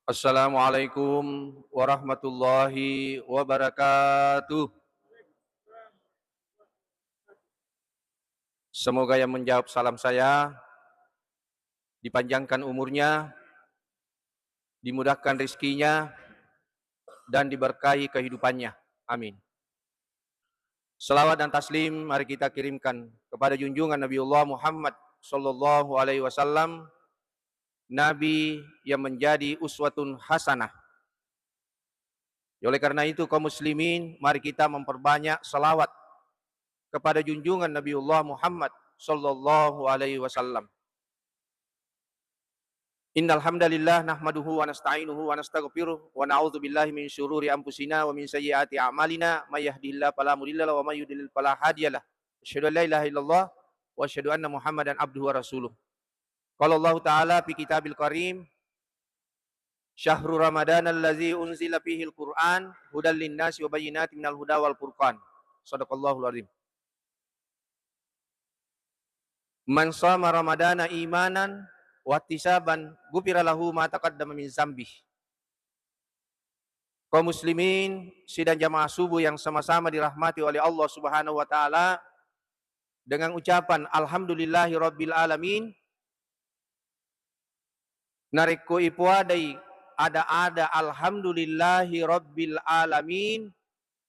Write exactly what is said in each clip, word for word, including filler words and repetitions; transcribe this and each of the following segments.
Assalamualaikum warahmatullahi wabarakatuh. Semoga yang menjawab salam saya dipanjangkan umurnya, dimudahkan rizkinya, dan diberkahi kehidupannya. Amin. Salawat dan taslim mari kita kirimkan kepada junjungan Nabiullah Muhammad sallallahu alaihi wasallam, Nabi yang menjadi uswatun hasanah. Oleh karena itu, kaum muslimin, mari kita memperbanyak salawat kepada junjungan Nabiullah Muhammad sallallahu alaihi wasallam. Innal hamdalillah nahmaduhu wa nasta'inuhu wa nastaghfiruh wa na'udzu billahi min syururi anfusina wa min sayyiati a'malina. May yahdihillahu fala mudhillalah wa may yudlil fala hadiyalah. Asyhadu an la ilaha illallah wa asyhadu anna Muhammadan abduhu wa rasuluh. Qala Allahu ta'ala fi kitabil karim, "Syahru Ramadan allazi unzila fihil Qur'an hudal linnasi wa bayyinatin minal huda wal furqan." Sadaqallahul azim. "Man shama Ramadana imanan wa ihtisaban ghufira lahu ma taqaddama min zambih." Kaum muslimin, sidang jamaah subuh yang sama-sama dirahmati oleh Allah Subhanahu wa Ta'ala, dengan ucapan alhamdulillahi rabbil alamin, narekko ipoadai ada-ada alhamdulillahi rabbil alamin,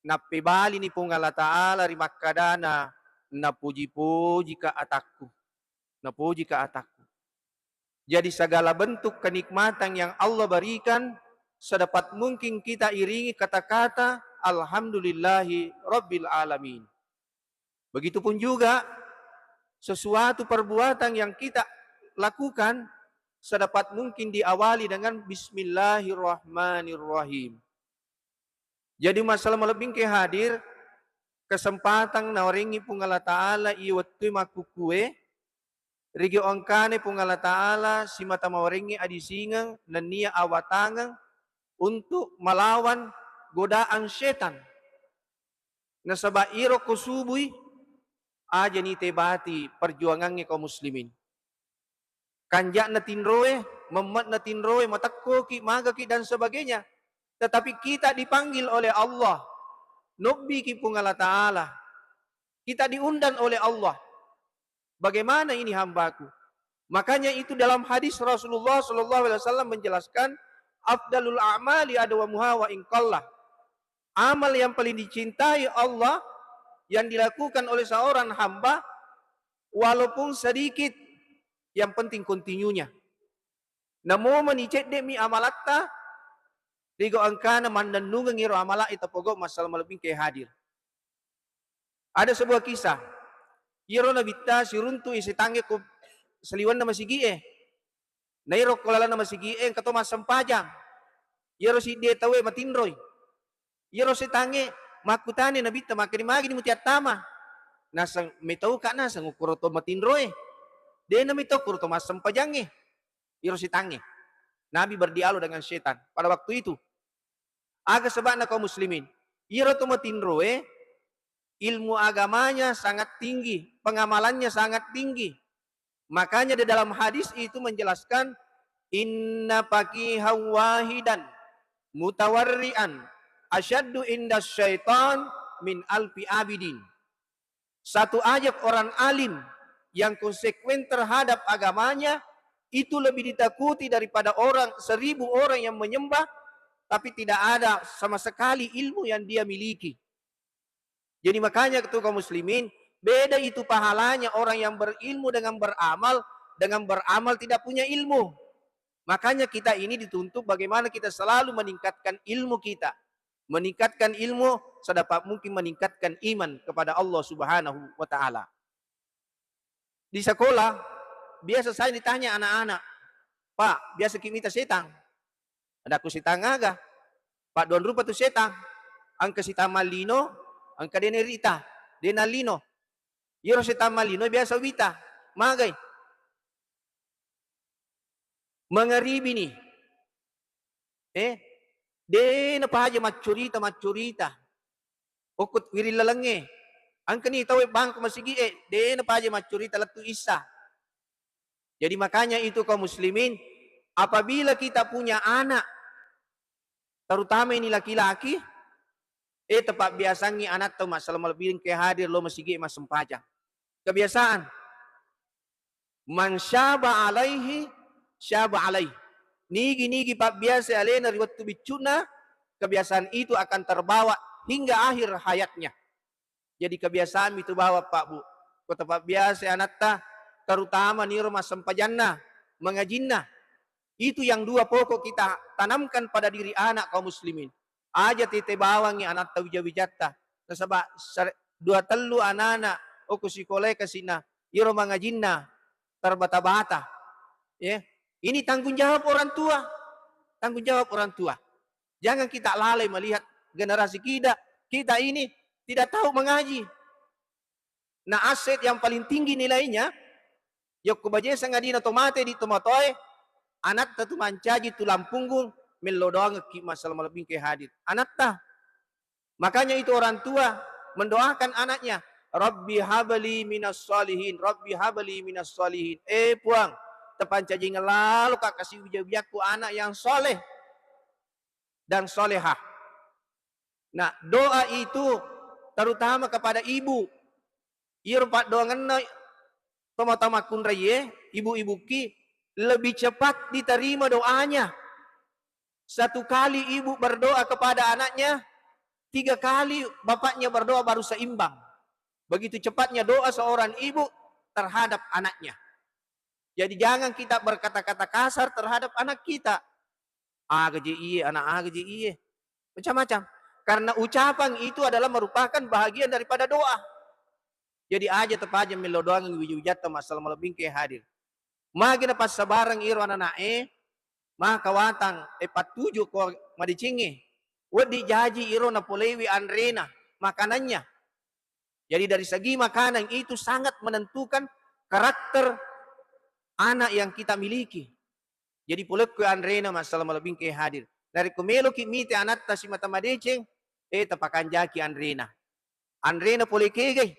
nappebalini Puang Allah Ta'ala ri makkadana, "Napuji-pujika atakku, napujika atakku." Jadi, segala bentuk kenikmatan yang Allah berikan, sedapat mungkin kita iringi kata-kata, "Alhamdulillahi Rabbil Alamin." Begitupun juga, sesuatu perbuatan yang kita lakukan, sedapat mungkin diawali dengan "Bismillahirrahmanirrahim." Jadi, masalah malebbingke hadir, kesempatan nawarengngi Puang Allah Ta'ala iya wettue makkukkue, rigi engkane Puang Allah Ta'ala simata mawarengngi adisingeng nennia awatangeng untuk melawan godaan setan. Nasaba iyaro ko subui, aja nitebati perjuangangnge kaum muslimin. Kanja'na tinroe, memme'na tinroe, matekkoki, magaki, dan sebagainya. Tetapi kita dipanggil oleh Allah, nobbiki Puang Allah Ta'ala. Kita diundang oleh Allah. Bagaimana ini hambaku? Makanya itu dalam hadis Rasulullah sallallahu alaihi wasallam menjelaskan, "Afdalul a'mali adwamuha wa in qalla." Amal yang paling dicintai Allah yang dilakukan oleh seorang hamba, walaupun sedikit, yang penting continue-nya. Namo mani cedde'mi amalatta, rigo engkana mannennungeng iro amala'i tapogau massala malebbingke hadir. Ada sebuah kisah. Iyaro nabitta siruntu'i setangnge ko saliwenna masigi'e. Na iyaro ko lalenna masigi'e engka to massempajang. Iyaro siddie tauwe matinroi. Iyaro setangnge makkutana nabitta, "Makkeda magi ni mutiattama?" Naseng, "Metauka naseng ukkoro to matinroe. De'na metau ukkoro to massempajangnge." Iyaro setangnge. Nabi berdialog dengan setan pada waktu itu. Aga sebabna kaum muslimin? Iyaro to matinroe ilmu agamanya sangat tinggi, pengamalannya sangat tinggi. Makanya di dalam hadis itu menjelaskan, "Inna faqihan wahidan mutawarri'an asyaddu inda syaitan min alfi abidin." Satu aja orang alim yang konsekuen terhadap agamanya itu lebih ditakuti daripada orang, seribu orang yang menyembah tapi tidak ada sama sekali ilmu yang dia miliki. Jadi makanya, ketua kaum muslimin, beda itu pahalanya orang yang berilmu dengan beramal, dengan beramal tidak punya ilmu. Makanya kita ini dituntut bagaimana kita selalu meningkatkan ilmu kita. Meningkatkan ilmu sedapat mungkin meningkatkan iman kepada Allah Subhanahu wa Ta'ala. Di sekolah, biasa saya ditanya anak-anak, "Pak, biasa ki mita setang?" Ada ku setang aga? Pak, dua rupa tu setang. Engka setang mallino, engka dena rita, dena lino. Iyaro setang mallino biasa wita. Magai? Mangaribini. Eh, de napaja maccurita, maccurita. Okko wiring lalengnge. Engkani tauwe bangko masigi'e, de napaja maccurita lettu issa. Jadi makanya itu kaum muslimin, apabila kita punya anak, terutama ini laki-laki, eh, tapabbiasangngi anatta massala malebbi engka hadir lao masigi massempajang. Kebiasaan. Man syaba alaihi, syaba alaihi. Nigi-nigi pabbiasa alena ri wettu biccu'na, kebiasaan itu akan terbawa hingga akhir hayatnya. Jadi kebiasaan itu bawa, Pak, Bu. Ko tapabbiasa anatta, terutama niro massempajanna, mangajinna. Itu yang dua pokok kita tanamkan pada diri anak kaum muslimin. Aja tete bawangngi anatta wija-wijatta. Nasaba sare-, dua tellu anana okko sikolae kasina, iro mangajinna terbata-bata. Ya. Ini tanggung jawab orang tua. Tanggung jawab orang tua. Jangan kita lalai melihat generasi kita, kita ini tidak tahu mengaji. Nah, aset yang paling tinggi nilainya, yokko baje sangadina to mate di tomatoe, anatta tu mancaji tulang punggung, mello doangekki massala malebbi engka hadir. Anatta. Makanya itu orang tua mendoakan anaknya, "Rabbi habli minas shalihin, Rabbi habli minas shalihin." Eh Puang, tapancajingeng lalo ka kasi wija-wijakku anak yang soleh dan solehah. Nah, doa itu terutama kepada ibu. Iyaro paddoangenna tomatoa makkunraie, ibu-ibuki, lebih cepat diterima doanya. Satu kali ibu berdoa kepada anaknya, tiga kali bapaknya berdoa baru seimbang. Begitu cepatnya doa seorang ibu terhadap anaknya. Jadi jangan kita berkata-kata kasar terhadap anak kita. Aga je iye, anak aga je iye. Macam-macam. Karena ucapan itu adalah merupakan bahagian daripada doa. Jadi aja tapaja mello doangeng wija-wijatta massala malebbi engka hadir. Magi napassabareng iro anana'e, maka watang, eh, pattuju ko madecengnge. Wedding jaji iro napolewi anrena, makanannya. Jadi dari segi makanan itu sangat menentukan karakter anak yang kita miliki. Jadi polekko anrena massala malebbi engka hadir. Narekko meloki mite anatta simata madeceng, eh, tapakanjaki anrena. Anrena pole kegai.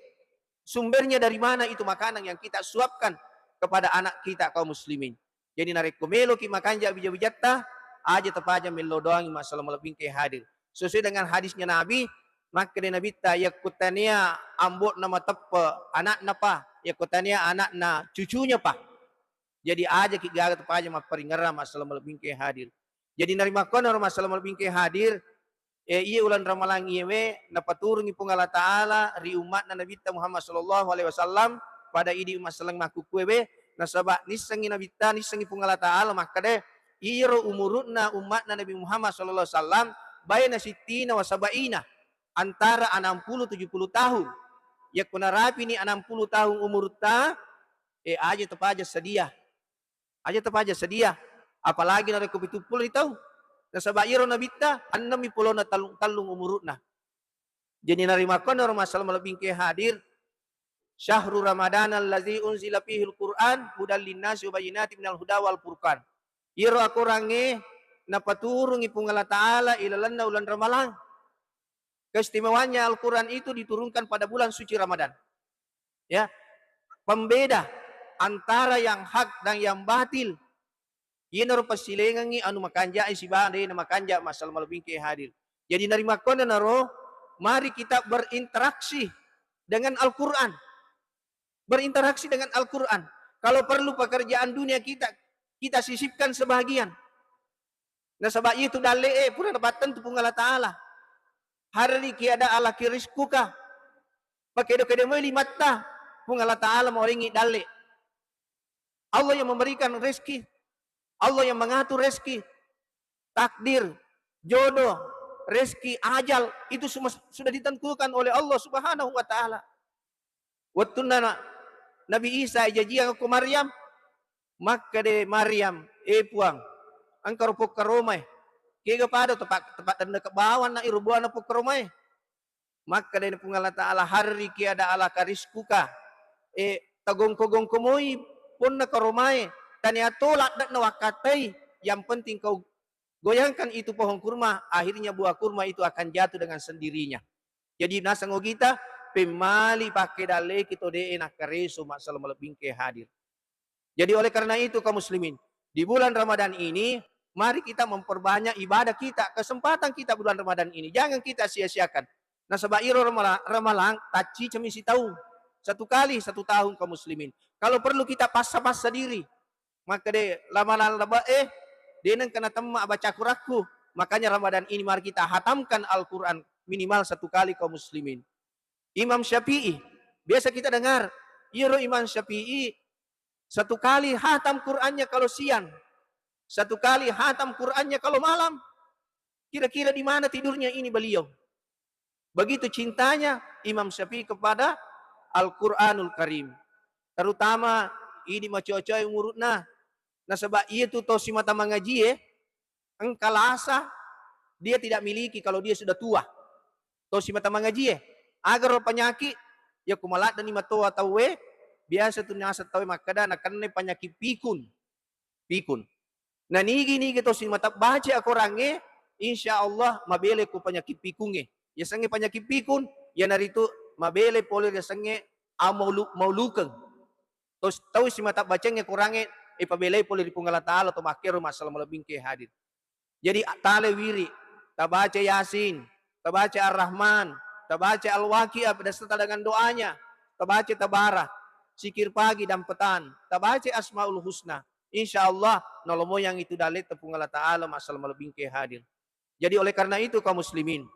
Sumbernya dari mana itu makanan yang kita suapkan kepada anak kita kaum muslimin? Jadi narekko meloki makanja wija-wijatta, aja tapaja mello doangi massala malebbi engka hadir. Sesuai dengan hadisnya Nabi, makkeda Nabitta, "Yakko tania ambo'na mateppe anakna pa, yakko tania anakna cucunya pa." Jadi ajaki gaga tapaja mapparingerrang massala malebbi engka hadir. Jadi narimakkuannaro massala malebbi engka hadir, eh, iye uleng ramalang iyewe napaturungi Puang Allah Ta'ala ri ummatna Nabitta Muhammad sallallahu alaihi wasallam pada idi umma selleng makkukkuewe, nasaba nissengngi Nabitta, nissengngi Puang Allah Ta'ala makkeda, iyaro umuru'na ummatna Nabi Muhammad sallallahu alaihi wasallam baina sittina wa sabaina, antara enam puluh tujuh puluh tahun. Yakko narapini enam puluh tahun umurutta, eh, aja tapaja sedia. Aja tapaja sedia, apalagi narekko pitu pulo ri tau. Nasaba iyaro Nabitta, ennemmi pulona tellung, tellung umuru'na. Jadi narimakkuannaro massala malebbi engka hadir, "Syahru Ramadan allazi unzila fihil Qur'an hudal linnasi wa bayyinatin minal huda wal furqan." Iyaro akorangnge napaturungi Puang Allah Ta'ala ilalenna uleng Ramalang. Keistimewaannya Al-Quran itu diturunkan pada bulan suci Ramadan. Ya, pembeda antara yang hak dan yang batil. Iyanaro passilengengngi anu makanja'i sibawa de na makanja massala malebbi engka hadir. Jadi narimakkuannanaro, mari kita berinteraksi dengan Al-Quran. Berinteraksi dengan Al-Quran. Kalau perlu pekerjaan dunia kita, kita sisipkan sebahagian. Nasaba itu dalle'e pura napattentu Puang Allah Ta'ala. Harriki ada ala ki rizquka. Pakedo-kedo moi limatta, Puang Allah Ta'ala maorengngi dalle. Allah yang memberikan rezeki. Allah yang mengatur rezeki. Takdir, jodoh, rezeki, ajal, itu semua sudah ditentukan oleh Allah Subhanahu wa Ta'ala. Wettunna na-, Nabi Isa ijajiang ko Maryam, makkeda Maryam, "Eh Puang, engkaro pokkaromae." Kega pada tepa-, tepa tenneke bawang na iro buana pokkaromae. Makkeda Puang Allah Ta'ala, "Harriki ada ala ka rizquka." Eh, tagongko-gongko moi ponna karomae, tania to ladde'na wakkatai, yang penting kau goyangkan itu pohon kurma, akhirnya buah kurma itu akan jatuh dengan sendirinya. Jadi naseng ogita, pemmali pakke dalleki to de'e nakkareso massala malebbi engka hadir. Jadi oleh karena itu kaum muslimin, di bulan Ramadan ini Mari kita memperbanyak ibadah kita, kesempatan kita bulan Ramadan ini. Jangan kita sia-siakan. Nasaba iro Ramala-, Ramalang taccicami sitaung. Satu kali satu tahun, kaum muslimin. Kalau perlu kita paksa-paksa diri. Makkeda, "Ramalang lebe e, de nengka natemma baca Quranku." Makanya Ramadan ini mari kita hatamkan Al-Quran minimal satu kali, kaum muslimin. Imam Syafi'i, biasa kita dengar, iyaro Imam Syafi'i satu kali hatam Qurannya kalau siang, satu kali hatam Qurannya kalau malam. Kira-kira di mana tidurnya ini beliau? Begitu cintanya Imam Syafi'i kepada Al-Quranul Karim. Terutama idi macoa-coa umuruna. Nasaba iya tu to simata mangajie, engka lasa dia tidak miliki kalau dia sudah tua. To simata mangajie, agaro penyakit, ya ku maladdeni matoa tauwe, biasa tu naseng tauwe makkeda nakenne penyakit pikun. Pikun. Na nigi-nigi to simata baca akorangnge, insya Allah mabele ku penyakit pikungnge. Yasengnge penyakit pikun, yanaritu mabele pole yasengnge amaulu-, maulukeng. Tos-, tau simata bacengnge korangnge, ipabelai pole ri Puang Allah Ta'ala to makkero massala malebbingke hadir. Jadi, a-, tale wiri, tabaca Yasin, tabaca Ar-Rahman, tabaca Al-Waqiah beserta dengan doanya, tabaca Tabarak, zikir pagi dan petang, tabaca Asmaul Husna. Insya Allah, nalomoyang itu daletta Puang Allah Ta'ala massala malebbingke hadir. Jadi, oleh karena itu, kaum muslimin,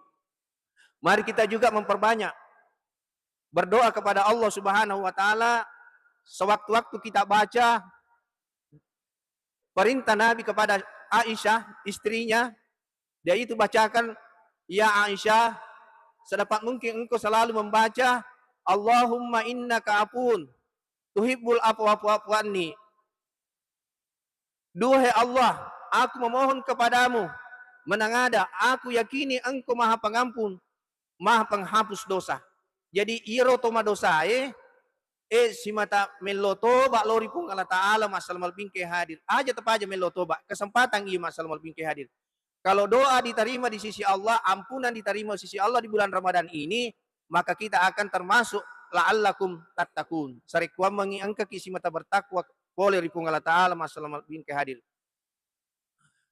mari kita juga memperbanyak berdoa kepada Allah Subhanahu wa Ta'ala sewaktu-waktu kita baca perintah Nabi kepada Aisyah, istrinya, yaitu bacakan, "Ya Aisyah, sedapat mungkin engkau selalu membaca, 'Allahumma innaka afuwun tuhibbul afwa fa'fu anni.'" Duhai Allah, aku memohon kepadamu, menangada, aku yakini Engkau Maha Pengampun, Maha Penghapus dosa. Jadi, iyaro to madosae, eh, simata mello toba lao ri Puang Allah Ta'ala, massala malebbingke hadir. Aja tapaja mello toba, kesempatan iya massala malebbingke hadir. Kalau doa diterima di sisi Allah, ampunan diterima di sisi Allah di bulan Ramadan ini, maka kita akan termasuk la'allakum tattaqun. Sarekkuammengngi engkaki simata bertakwa pole ri Puang Allah Ta'ala, massala malebbingke hadir.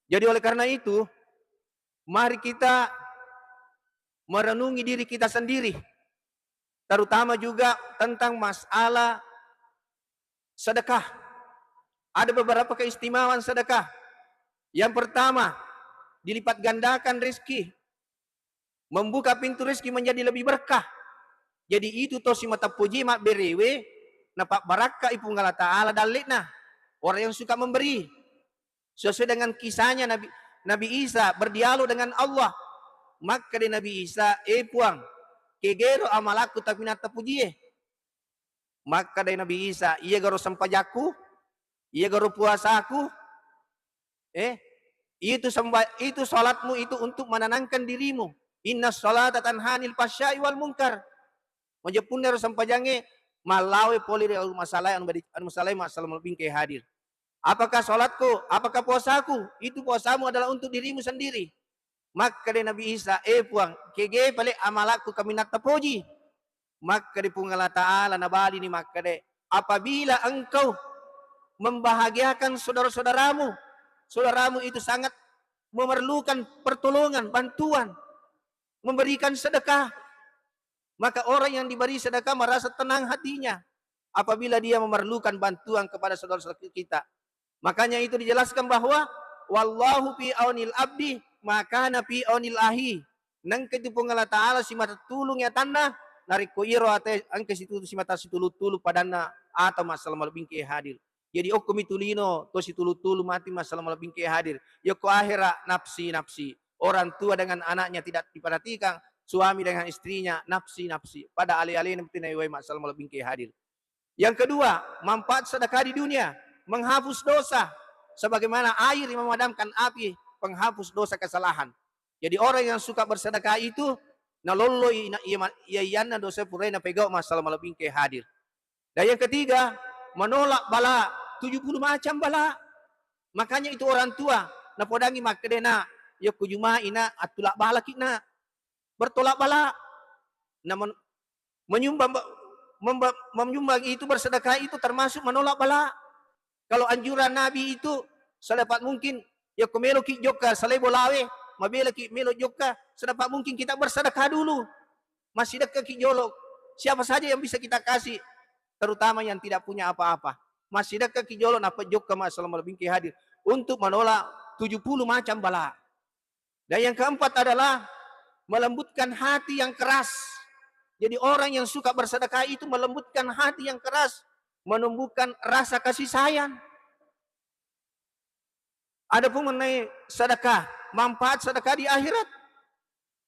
Jadi oleh karena itu, mari kita merenungi diri kita sendiri, terutama juga tentang masalah sedekah. Ada beberapa keistimewaan sedekah. Yang pertama, dilipat gandakan rezeki, membuka pintu rezeki menjadi lebih berkah. Jadi itu to simata poji mabberewe, napabbarakkai Puang Allah Ta'ala dalle'na. Orang yang suka memberi. Sesuai dengan kisahnya Nabi, Nabi Isa berdialog dengan Allah. Makkeda Nabi Isa, "Eh Puang, kegero amalakku tapi natta pujie." Makkeda Nabi Isa, "Iya garo sempajakku, iya garo puasaku, eh, itu semba-, itu salatmu itu untuk menenangkan dirimu. Inna salata tanhanil fahsya'i wal munkar." Majeppunna ero sempajangnge, mallawe pole ri anu masalae, anu badi-, anu masalae, massala malebbingke hadir. Apakah salatku? Apakah puasaku? Itu puasamu adalah untuk dirimu sendiri. Makkeda Nabi Isa, "Eh Puang, kege pale amalakku kaminang tapoji." Makkeda Puang Allah Ta'ala, nabalini makkeda, "Apabila engkau membahagiakan saudara-saudaramu, saudaramu itu sangat memerlukan pertolongan, bantuan, memberikan sedekah, maka orang yang diberi sedekah merasa tenang hatinya apabila dia memerlukan bantuan kepada saudara-saudara kita." Makanya itu dijelaskan bahwa, "Wallahu fi aunil abdi ma kana fi aunil ahi." Nengka itu Puang Allah Ta'ala simata tulung atanna, narekko iyaro ate engka situ-, simata situlu-tulu padanna ata, massala malebbingke hadir. Jadi okkomi tu lino to situlu-tulu mati, massala malebbingke hadir. Yokko akhera nafsi-nafsi. Orang tua dengan anaknya tidak diperhatikan, suami dengan istrinya nafsi-nafsi. Pada ale-alena mutu naiwai, massala malebbingke hadir. Yang kedua, manfaat sedekah di dunia, menghapus dosa. Sebagaimana air yang memadamkan api, penghapus dosa kesalahan. Jadi orang yang suka bersedekah itu, nalolloi ina-, iya ma-, iya-, iyanna dosa purae napegau, massala malebbingke hadir. Dan yang ketiga, menolak bala, tujuh puluh macam bala. Makanya itu orang tua napodangi makkeda, "Nak, yakko Juma'i, Nak, attula balaki, Nak. Bertolak bala." Nah, men-, menyumbang ba-, memba-, menyumbang itu, bersedekah itu termasuk menolak bala. Kalau anjuran Nabi itu sedapat mungkin Yakko meloki jokka salai bolawe, mabelaki melo jokka, sedapa mungkin kita bersedekah dulu. Massidekka ki jolo. Siapa saja yang bisa kita kasih, terutama yang tidak punya apa-apa. Massidekka ki jolo, nappa jokka, masalama lebih ke hadir, untuk menolak tujuh puluh macam bala. Dan yang keempat adalah melembutkan hati yang keras. Jadi orang yang suka bersedekah itu melembutkan hati yang keras, menumbuhkan rasa kasih sayang. Adapun mengenai sedekah, manfaat sedekah di akhirat,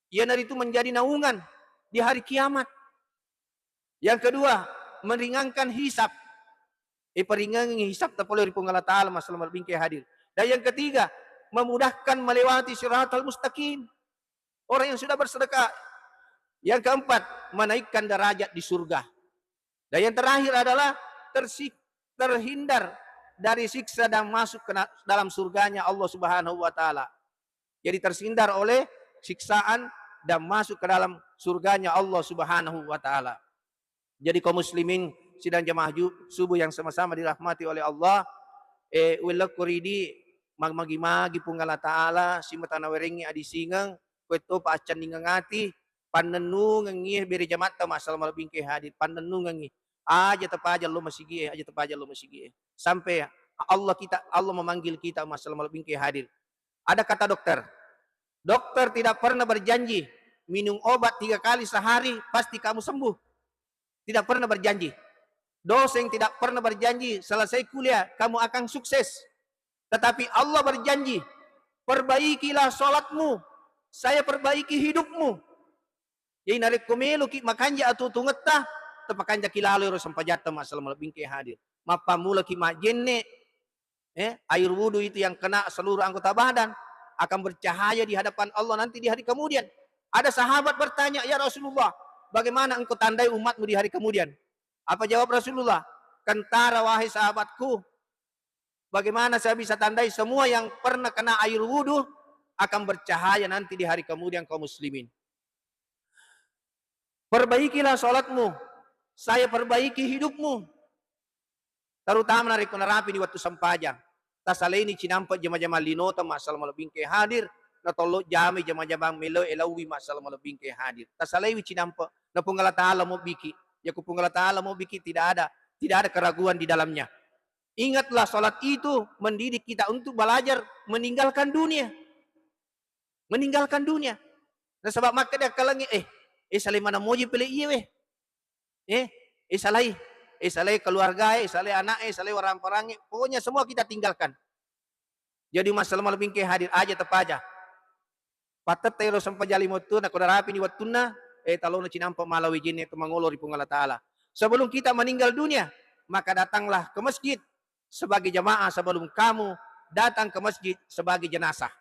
iyanaritu menjadi naungan di hari kiamat. Yang kedua, meringankan hisab. Iperingangi hisab tapole ri Puang Allah Ta'ala, masalama lebih ke hadir. Dan yang ketiga, memudahkan melewati siratal mustaqim. Orang yang sudah bersedekah. Yang keempat, menaikkan derajat di surga. Dan yang terakhir adalah tersik-, terhindar dari siksa dan masuk ke na-, dalam surganya Allah Subhanahu wa Ta'ala. Jadi terhindar oleh siksaan dan masuk ke dalam surganya Allah Subhanahu wa Ta'ala. Jadi kaum muslimin sidang jamaah ju-, subuh yang sama-sama dirahmati oleh Allah, eh, welekko ridi, mag-, magi-magi Puang Allah Ta'ala, simata nawerengngi adisingeng, kuetto pa accenningeng ati, pannennungengngi bere jamatta, masalama lebih ke hadir, pannennungengngi. Aja tapaja lo masigie, aja tapaja lo masigie. Sampai Allah kita, Allah memanggil kita, masalama lebih ke hadir. Ada kata dokter, dokter tidak pernah berjanji minum obat tiga kali sehari pasti kamu sembuh. Tidak pernah berjanji. Dosen tidak pernah berjanji selesai kuliah kamu akan sukses. Tetapi Allah berjanji, perbaikilah sholatmu, saya perbaiki hidupmu. Jadi narekko meloki makanja atuo-tuongetta, tapakanjaki lalo ero sempajatta, masalama lebih ke hadir. Mappammulaki majjenne, eh, air wudhu itu yang kena seluruh anggota badan akan bercahaya di hadapan Allah nanti di hari kemudian. Ada sahabat bertanya, "Ya Rasulullah, bagaimana engkau tandai umatmu di hari kemudian?" Apa jawab Rasulullah? "Kentara, wahai sahabatku, bagaimana saya bisa tandai semua yang pernah kena air wudhu akan bercahaya nanti di hari kemudian, kaum muslimin?" Perbaikilah sholatmu, saya perbaiki hidupmu. Terutama narekko narapi di wattu sempajang. Tasalaini cinampe jama-jama linota, masalama lebih ke hadir, natollo jami jama-jama melo elauwi, masalama lebih ke hadir. Tasalaiwi cinampe, na Puang Allah Ta'ala mobbiki. Yakko Puang Allah Ta'ala mobbiki, tidak ada, tidak ada keraguan di dalamnya. Ingatlah, sholat itu mendidik kita untuk belajar meninggalkan dunia. Meninggalkan dunia. Nasaba makkeda akkalengnge, eh, eh, salai mana moji pele iye weh. Eh, eh, salai. Eh, salai keluarga, eh, salai anak, eh, salai warang-parangnge. Pokoknya semua kita tinggalkan. Jadi, masalama lebih ke hadir aja tapaja. Pattetta ero sempajang lima wattu, nakko narapini wattunna, eh, talona cinampe mala wejenne tu mangolo ri Puang Allah Ta'ala. Sebelum kita meninggal dunia, maka datanglah ke masjid sebagai jamaah sebelum kamu datang ke masjid sebagai jenazah.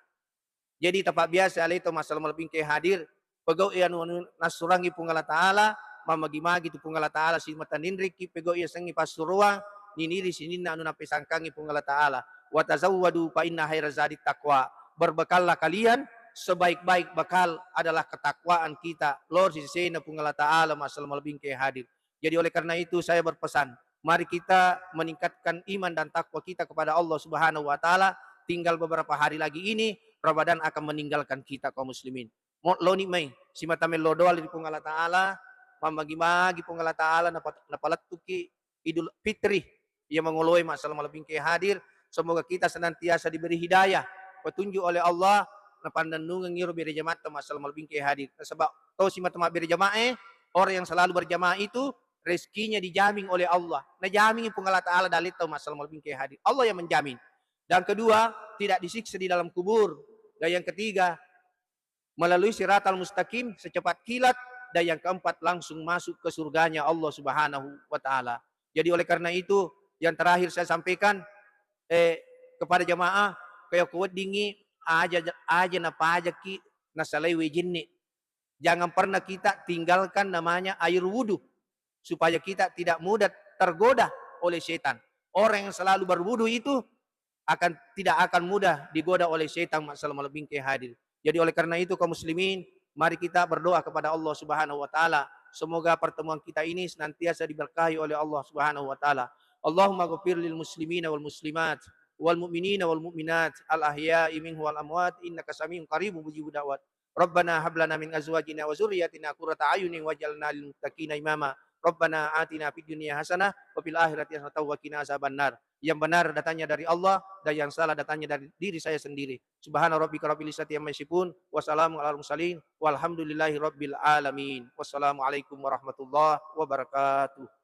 Jadi, tapabbiasa alai to, masalama lebih ke hadir, pegau'i anu, anu nassurangi Puang Allah Ta'ala, mammagi-magi tu Puang Allah Ta'ala, simata ninrikki pegau'i yasengnge passuroang, niniri sininna anu napesangkangi Puang Allah Ta'ala. "Wa tazawwadu fa inna khaira zadi taqwa." Berbekallah kalian, sebaik-baik bekal adalah ketakwaan kita, lao ri sesena Puang Allah Ta'ala, masalama lebih ke hadir. Jadi oleh karena itu saya berpesan, mari kita meningkatkan iman dan takwa kita kepada Allah Subhanahu wa Ta'ala. Tinggal beberapa hari lagi ini, Ramadan akan meninggalkan kita, kaum muslimin. Mo-, loni mai, simata mello doa ri Puang Allah Ta'ala, mammagi-magi Puang Allah Ta'ala napa-, napalettuki Idul Fitri, iya mangoloe, masalama lebih ke hadir. Semoga kita senantiasa diberi hidayah, petunjuk oleh Allah, napannennungeng iro bere jamatta, masalama lebih ke hadir. Nasaba to simata mabbere jamae, orang yang selalu berjamaah itu rezekinya dijamin oleh Allah. Najamin Puang Allah Ta'ala dalil tau, masalama lebih ke hadir. Allah yang menjamin. Dan kedua, tidak disiksa di dalam kubur. Dan yang ketiga, melalui siratal mustaqim secepat kilat, dan yang keempat langsung masuk ke surganya Allah Subhanahu wa Ta'ala. Jadi oleh karena itu, yang terakhir saya sampaikan, eh, kepada jamaah, kaya ko weddingngi aja, aja napajaki nasalai wejenne. Jangan pernah kita tinggalkan namanya air wudhu, supaya kita tidak mudah tergoda oleh setan. Orang yang selalu berwudu itu akan, tidak akan mudah digoda oleh setan, masalama lebih ke hadir. Jadi oleh karena itu, kaum muslimin, mari kita berdoa kepada Allah Subhanahu wa Ta'ala. Semoga pertemuan kita ini senantiasa diberkahi oleh Allah Subhanahu wa Ta'ala. Allahumma ghafir lil muslimina wal muslimat. والمؤمنين والمؤمنات الأحياء منهم والأموات إنك سميع قريب مجيب الدعوات. ربنا هب لنا من أزواجنا وذرياتنا قرة أعين واجعلنا للمتقين إماما. ربنا آتنا في الدنيا حسنة وفي الآخرة حسنة وقنا عذاب النار. Yang benar datangnya dari Allah dan yang salah datangnya dari diri saya sendiri. Subhana rabbika rabbil izzati amma yasifun. Wa salamun alal mursalin. Walhamdulillahi rabbil alamin. Wassalamualaikum warahmatullahi wabarakatuh.